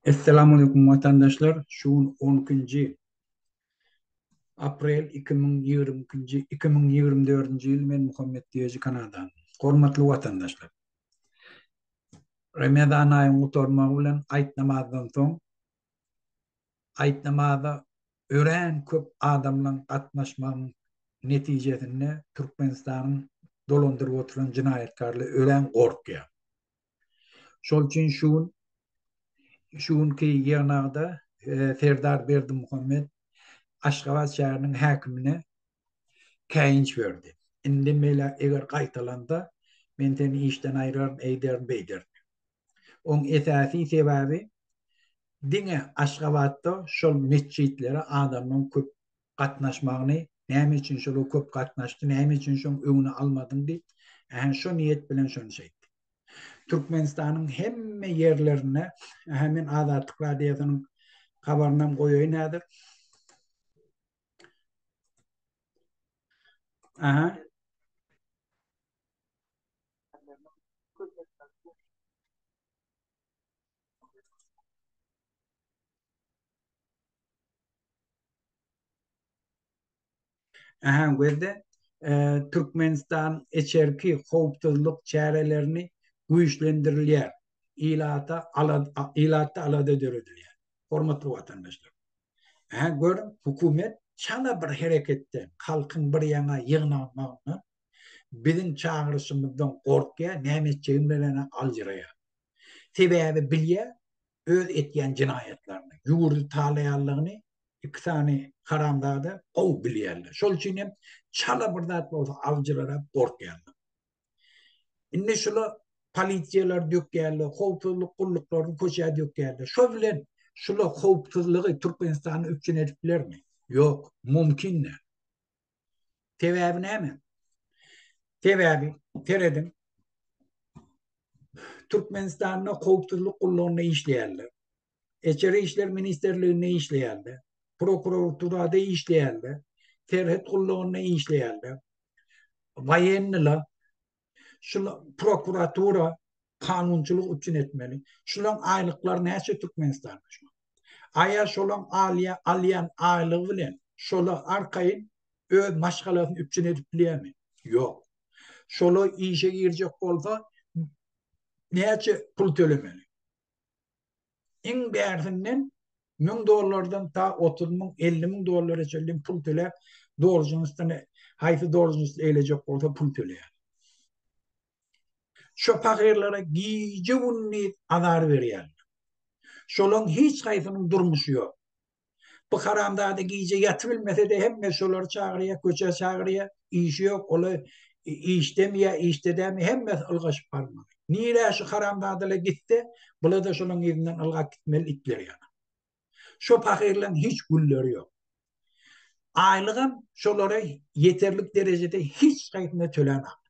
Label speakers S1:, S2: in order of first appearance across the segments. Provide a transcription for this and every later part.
S1: Esselamu aleýkum watandaşlar! Şu gün on ikinji aprel 2022-nji 2024-nji ýyl men Muhammet Diýeji Kanadan. Hormatly watandaşlar! Remezan aýyň gutarmagy bilen aýt namazdan soň aýt namaza örän köp adamlaň gatnaşmagyň netijesinde Türkmenistanyň dolandyryp oturan jenaýatkarlary örän gorkýar. Şol üçin şu gün şu günki ýygnagda Serdar Berdimuhamet Aşgabat şäheriniň häkimine käýinç berdi. Indi mele eger gaýtalanda men seni işden aýraryn, eýderin, beýderin. Oň esasy sebäbi diňe Aşgabatda şol metjitlere adamlaryň köp gatnaşmagyny, näme üçin şolar köp gatnaşdy, näme üçin şoň öňüni almadyň diýip, ähä şo niýet bilen şony şeýtdi. Türkmenistanyň hemme ýerlerinde, ähä men Azatlyk radiosynyň habarynam goýaýyn häzir. Aha. Aha, gözde Türkmenistan içerki howpsuzlyk çärelerini güýçlendirilýär. Ilata ilatda alada döredilýär. Hormatly watandaşlar. Aha, görüň, hökümet çala bir hereketden, halkyň bir ýaňa ýygnanmagyndan, biziň çagyryşymyzdan gorkýar, näme etjegini bilenok, aljyraýar. Sebäbi bilýär, öz etýän jenaýatlaryny, ýurdy talaýanlygyny iki sany haramzada gowy bilýärler. Şol üçin hem çala bir zat bolsa aljyrarap gorkýarlar. Indi şula polisiýalar dökýärler, howpsuzlyk gulluklaryny köçä dökýärler. Şo bilen şula howpsuzlygy Türkmenistanda üpjün edip bilermi? Ýok, mümkin däl. Sebäbi näme? Sebäbi serediň. Türkmenistanda howpsuzlyk gullugynda işleýärler. Içeri işler ministrliginde işleýärler. Prokuraturada işleýärler. Serhet gullugynda işleýärler. Woýenniler Şul prokuratura kanunçylyk üpjün etmeli. Şulaň aýlyklary näçe Türkmenistanda şu? Aýa şolaň alýa alýan aýlygy bilen şola arkaýyn öz maşgalasyny üpjün edip bilýärmi? Ýok. Şola işe girjek bolsa näçe pul tölemeli? Iň bärsinden 1000 dollardan ta 30 müň, 50 müň dollara çenli pul töläp, dolžnostny, haýsy dolžnost eýlejek bolsa pul töleýär. Şo pahyrlara gije-gündiz azar berýärler. Şolaň hiç haýsynyň durmuşy ýok. Bu haramzada gije ýatybilmese-de hemme şolary çagyrýar, köçä çagyrýar, işi ýok, ola işdemi ýa işde dämi hemmesi ylgaşyp barmaly. Nirä şu haramzadalar gitse, bula-da şolaň yzyndan ylgap gitmeli itler ýaly. Şo pahyrlaň hiç gülleri ýok. Aýlygam şolara ýeterlik derejede hiç haýsyna tölenok.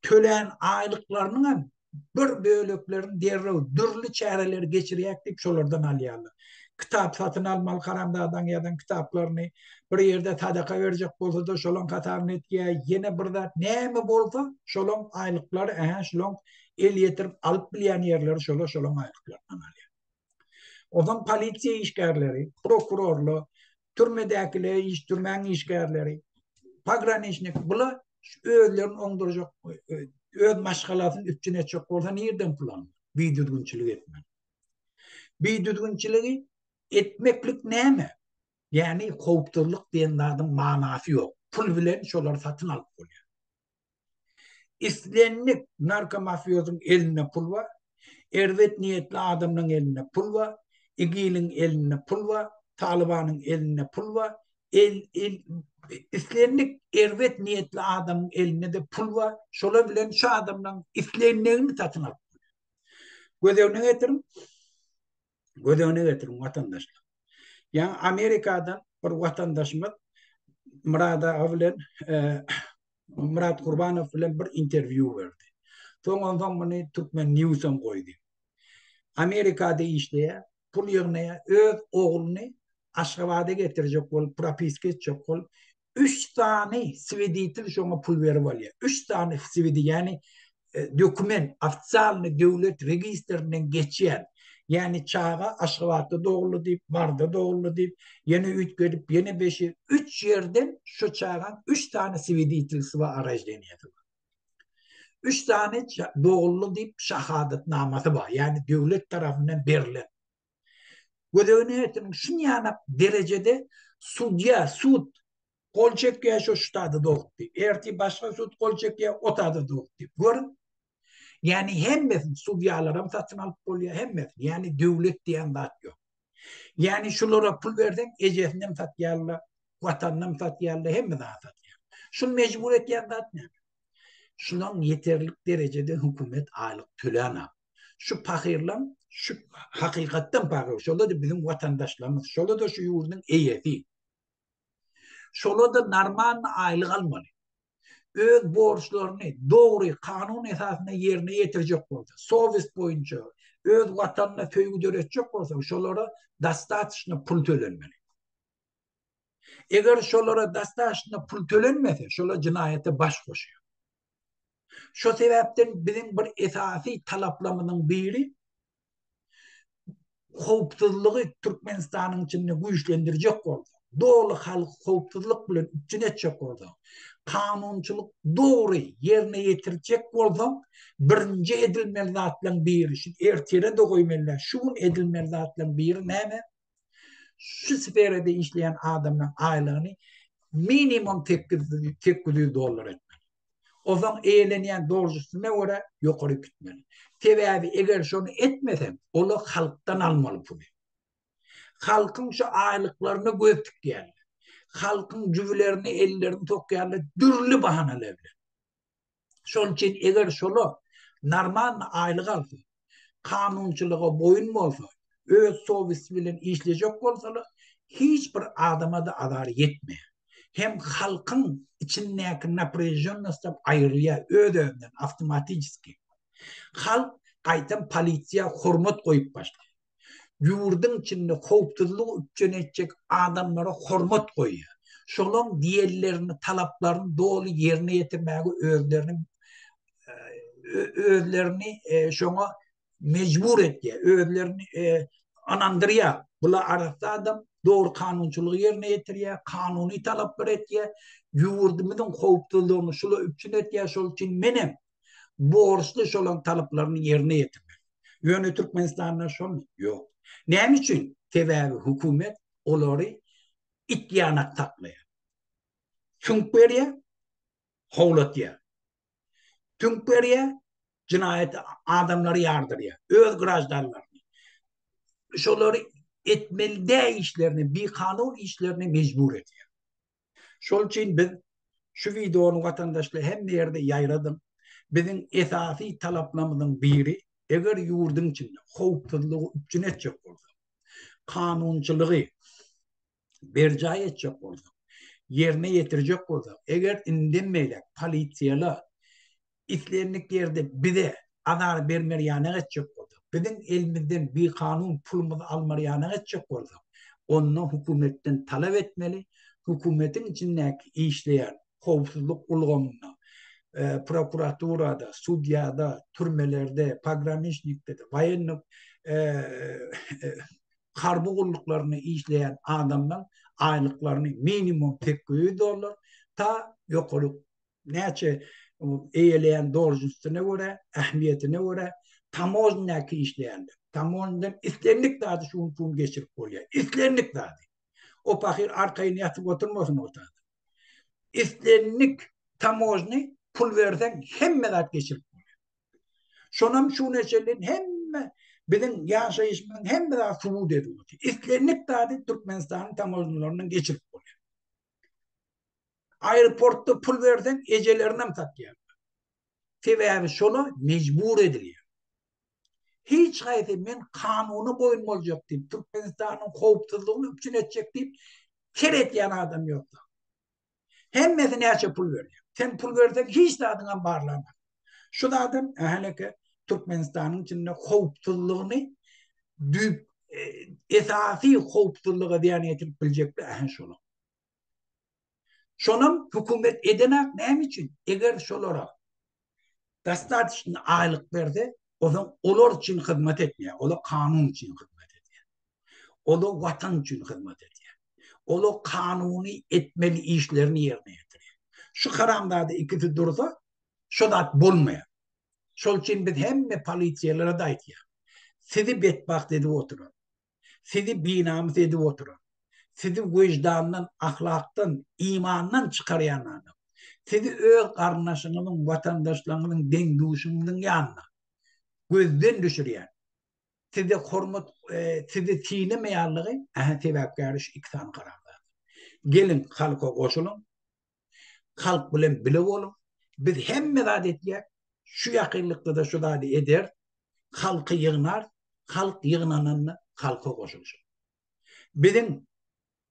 S1: Tölän aýlyklarynyňam bir böleklerini derrew dürli çäreleri geçirýäk diýip şolardan alýarlar. Kitap satyn almaly haramzadaň ýazan kitaplaryny, bir ýerde sadaka berjek bolsa-da şolaň hasabyna etýär, ýene bir zat näme bolsa şolaň aýlyklary ähä şulaň el ýetirip alyp bilýän ýerleri şola şolaň aýlyklaryndan alýar. Onsoň polisiýa işgärleri, prokurorlar, türmedäkiler, iş türmäň işgärleri, pograniçnik bular özlerini oňdurjak, öz maşgalasyny üpjün etjek bolsa nirden pul almaly? Bidüzgünçilik etmeli. Bidüzgünçiligi etmeklik näme? Ýagny howpsuzlyk diýen zadyň manasy ýok. Pul bilen şolary satyn alyp bolýar. Islendik narkomafiozyň elinde pul bar, erbet niýetli adamlaryň elinde pul bar, IGIL-iň elinde pul bar, Talybanyň elinde pul bar, el, el, islendik erbet niýetli adamyň elinde-de pul bar, şolar bilen şu adamlaryň islendigini satyn alyp bolýar. Göz öňüne getiriň, Göz öňüne getiriň watandaşlar. Ýaňy Amerikadan bir watandaşymyz Myrat aga bilen e, Myrat Gurbanow bilen bir interwýu berdi. Soň onsoň muny Türkmen Newsem goýdy. Amerikada işleýär, pul ýygnaýar, öz ogluny Aşgabada getirjek bolup, propiska etjek bolup, üç sany sweditel şoňa pul berip alýar. Üç sany swedi, ýagny e, dokument, ofitsialny döwlet registrinden geçýän. Ýagny çaga Aşgabatda doguldy diýip, Maryda doguldy diýip, ýene üýtgedip, ýene beş ýer, üç ýerden şu çagaň üç sany swiditelstwo o roždeniýesi bar. Üç sany doguldy diýip şahadatnamasy bar, ýagny döwlet tarapyndan berlen. Gözegine getiriň, şunýanak derejede sudýa, sud gol çekýär şo ştada dogupdy diýip. Ertir başga sud gol çekýär, o tada dogupdy diýip. Görüň. Ýagny hemmesini sudýalaram satyn alyp bolýar, hemmesini. Ýagny döwlet diýen zat ýok. Ýagny şulara pul berseň ejesinem satýarlar, watanynam satýarlar, hemme zady satýarlar. Şuny mejbur etýän zat näme? Şulaň ýeterlik derejede hökümet aýlyk tölänok. Şu pahyrlaň şu hakykatdan pahyr, şolar-da biziň watandaşlarymyz, şolar-da şu ýurduň eýesi. Şolar-da normalny aýlyk almaly. Öz borçlaryny dogry kanun esasynda ýerine ýetirjek bolsa, sowest boýunça öz watanyna söýgi döretjek bolsa, şolara dostatoçno pul tölenmeli. Eger şolara dostatoçno pul tölenmese, şolar jenaýata baş goşýar. Şo sebäpden biziň bir esasy talaplarymyzyň biri howpsuzlygy Türkmenistanyň içinde güýçlendirjek bolsak, doly halky howpsuzlyk bilen üpjün etjek bolsak, kanunçylyk dogry ýerine ýetirjek bolsak, birinji edilmeli zatlaryň biri, şu ertire-de goýmaly däl, şu gün edilmeli zatlaryň biri näme? Şu sferada işleýän adamlaryň aýlygyny minimum 800 dollar etmeli. Ozaň eýelenýän doržusyna görä ýokary gitmeli. Sebäbi eger şony etmeseň, olar halkdan almaly puly. Halkyň şu aýlyklaryna göz tikýärler. Halkyň jübülerine ellerini sokýarlar dürli bahanalar bilen. Şonuň üçin eger şolar normalny aýlyk alsa, kanunçylyga boýun bolsa, öz sowesti bilen işlejek bolsalar, hiç bir adama-da azar ýetmeýär. Hem halkyň içindäki naprýažennostam aýrylýar öz-özünden, awtomatiçeski. Halk gaýtam polisiýa hormat goýup başlaýar. Ýurduň içinde howpsuzlygy üpjün etjek adamlara hormat goýýar. Şolaň diýenlerini, talaplaryny doly ýerine ýetirmäge özlerini özlerini şoňa mejbur etýär, özlerini ynandyrýar. Bular arassa adam, dogry kanunçylygy ýerine ýetirýär, kanuny talaplary etýär, ýurdumyzyň howpsuzlygyny şular üpjün etýär, şol üçin menem borçly şolaň talaplaryny ýerine ýetirmek. Ýöne Türkmenistanda şol ýok. Näme üçin? Sebäbi hökümet olary it ýanak saklaýar. Süňk berýär, howlatýar. Süňk berýär, jenaýat adamlary ýardyrýar, öz graždanlaryny. Şolary etmeli däl işlerini, bikanun işlerini mejbur edýär. Şol üçin biz şu wideony watandaşlar hemme ýerde ýaýradyň. Biziň esasy talaplarymyzyň biri, eger ýurduň içinde howpsuzlygy üpjün etjek bolsak, kanunçylygy berjaý etjek bolsak, ýerine ýetirjek bolsak, eger indem beýläk polisiýalar islendik ýerde bize azar bermer ýanak etjek bolsa, biziň elimizden bikanun pulumyzy almar ýanak etjek bolsa, onda hökümetden talap etmeli, hökümetiň içindäki işleýän howpsuzlyk ulgamynda, prokuraturada, sudýada, türmelerde, pograniçnikde-de, woýennyý harby gulluklarynda işleýän adamlaň aýlyklaryny minimum 800 dollar, ta ýokary näçe eýeleýän doržnostine görä, ähmiýetine görä, tamožnäki işleýänler. Tamožneden islendik zady şu gün pul geçirip bolýar. Islendik zady. O pahyr arkaýyn ýatyp oturmasyn o zady. Islendik tamožny pul berseň hemme zat geçirip bolýar. Şonam şu güne çenli hemme biziň ýaşaýşymyzyň hemme zady subut edip otyr. Islendik zady Türkmenistanyň tamožnylaryndan geçirip bolýar. Aeroportda pul berseň ejelerinem satýarlar. Sebäbi şola mejbur edilýär. Hiç haýsy men kanuna boýun boljak diýip, Türkmenistanyň howpsuzlygyny üpjün etjek diýip ker etýän adam ýok. Hemmesi näçe pul berýär. Sen pul berseň hiç zadyňam barlanmaz. Şu zadam äheleke Türkmenistanyň içinde howpsuzlygyny düýp esasy howpsuzlyga zyýan ýetirip biljekler ähä şolar. Şonam hökümet edenak näme üçin? Eger şolara dostatoçny aýlyk berse, Onsoň olar üçin hyzmat etmeýär, olar kanun üçin hyzmat edýär. Olar watan üçin hyzmat edýär. Olar kanuny etmeli işlerini ýerine ýetirýär. Şu haramzada ikisi dursa, şo zat bolmaýar. Şol üçin biz hemme polisiýalara-da aýtýar. Sizi betbagt edip oturan, sizi binamys edip oturan, sizi wyždandan, ahlakdan, imandan çykarýan adam, sizi öz garyndaşyňyzyň, watandaşlaryňyzyň, deň-duşuňyzyň ýanynda gözden düşürýän, size hormat, sizi sylamaýanlygy, ähä sebäpkäri şu iki sany haramzada. Geliň halka goşulyň, halk bilen bile boluň, biz hemme zat etýäk, şu ýakynlykda-da şu zady ederis, halky ýygnarys, halk ýygnananda halka goşulyşar. Biziň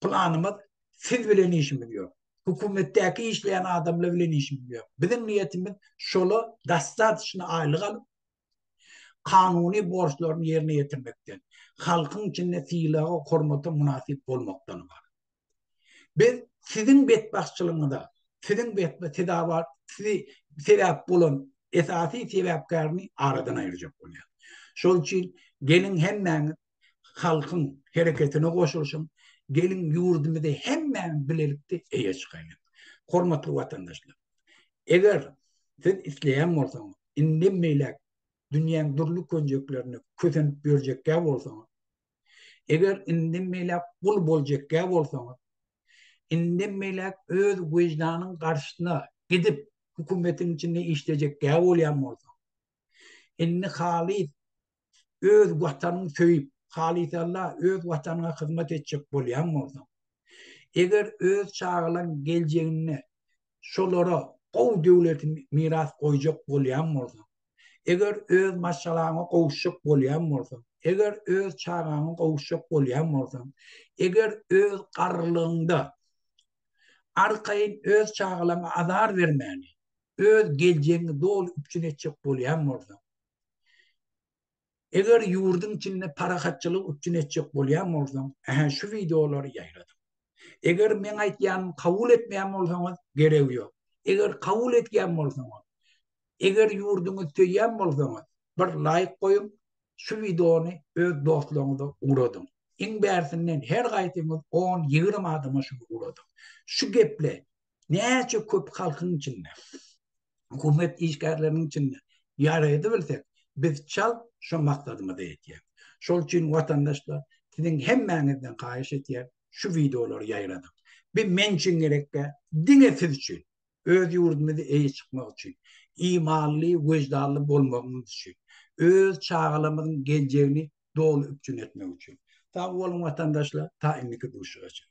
S1: planymyz siz bilen işimiz ýok. Hökümetdäki işleýän adamlar bilen işimiz ýok. Biziň niýetimiz şola dostatoçny aýlyk alyp, kanuny borçlaryny ýerine ýetirmekden, halkyň içinde sylaga, hormata mynasyp bolmakdan ybarat. Biz siziň betbagtçylygyňyza, siziň betbe sezawar, sizi sebäp bolan esasy sebäpkärini aradan aýyrjak bolýar. Şol üçin geliň hemmäňiz halkyň hereketine goşulyşyň, geliň ýurdumyzy hemmämiz bilelikde eýe çykaýlyk. Hormatly watandaşlar, eger siz isleýän bolsaňyz, indem beýläk dünýäň dürli künjeklerinde kösenip ýörjekkä bolsaňyz, Eger indem beýläk gul boljakgä bolsaňyz, indem beýläk öz wyždanyň garşysyna gidip hökümetiň içinde işlejekgä bolýan bolsaň, indi halys öz watanyňy söýüp, halysalla öz watanyňa hyzmat etjek bolýan bolsaň, eger öz çagalaň geljeginde şolara gowy döwleti miras goýjak bolýan bolsaň, eger öz maşgalaňa gowuşjak bolýan bolsaň, eger öz çagaňa gowuşjak bolýan bolsaň, eger öz garrylygyňda arkaýyn öz çagalaňa azar bermäni, öz geljegiňi doly üpjün etjek bolýan bolsaň, Eger ýurduň içinde parahatçylygy üpjün etjek bolýan bolsaň, ähä şu wideolary ýaýradyň. Eger meň aýtýanymy kabul etmeýän bolsaňyz, geregi ýok. Eger kabul etýän bolsaňyz, eger ýurduňyzy söýýän bolsaňyz, bir laýk goýuň, şu wideony öz dostlaryňyza ugradyň. Iň bärsinden her gaýsyňyz on, 20 adama şuny ugradyň. Şu geple näçe köp halkyň içinde hökümet işgärleriniň içinde ýaraýdybilsek, biz çalt şo maksadymyza ýetýäris. Şol üçin watandaşlar, siziň hemmäňizden haýyş etýän, şu wideolary ýaýradyň. Bi men üçin gerekkä, diňe siz üçin. Öz ýurdumyzy eýe çykmak üçin, imanly, wyždanly bolmagyňyz üçin, öz çagalarymyzyň geljegini doly üpjün etmek üçin. Sag boluň watandaşlar, ta indiki duşuşyga çenli.